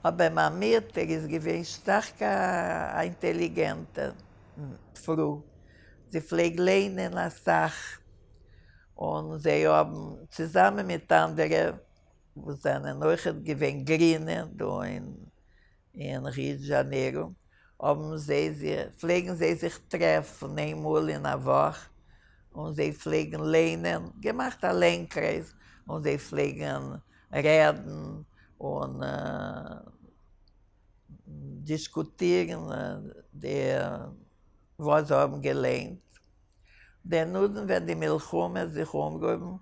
אבער מיין מוטער איז געווען שטארק א אינטעליגענטע פרוי, זי פלעג ליינען אסאך, און זיי האבן צוזאמען מיט אנדערע וואס זענען אויכעט געווען גרינע דא אין ריאו דזשאנעירא, האבן זיי זיך, פלעגן זיי זיך טרעפן איין מאל אין א וואך, און זיי פלעגן ליינען, געמאכט א ליינקרייז, און זיי פלעגן רעדן און דיסקוטירן די וואס זיי האבן געליינט. דערנאכדעם ווען די מלחמה האט זיך אנגעהויבן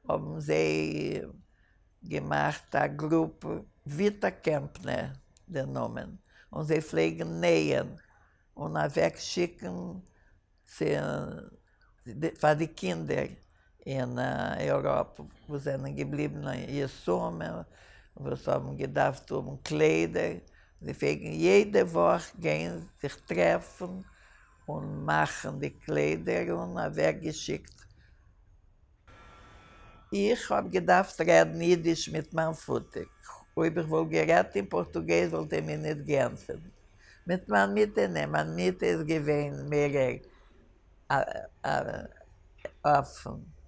האבן זיי געמאכט א גרופע, וויטא קעמפנער דער נאמען, און זיי פלעגן נייען און אוועק שיקן צו פאר די קינדער אין אייראפע וואס זענען געבליבן יתומים וואס האבן געדארפט האבן קליידער, זיי פלעגן יעדע וואך גיין זיך טרעפן און מאכן די קליידער און אוועק געשיקט. איך האב געדארפט רעדן אידיש מיט מיין פאטער, אויב איך וואלט גערעדט אין פארטוגעז וואלט ער מיר ניט געענטפערט. מיט מיין מוטער ניין, מיין מוטער איז געווען מער אפן.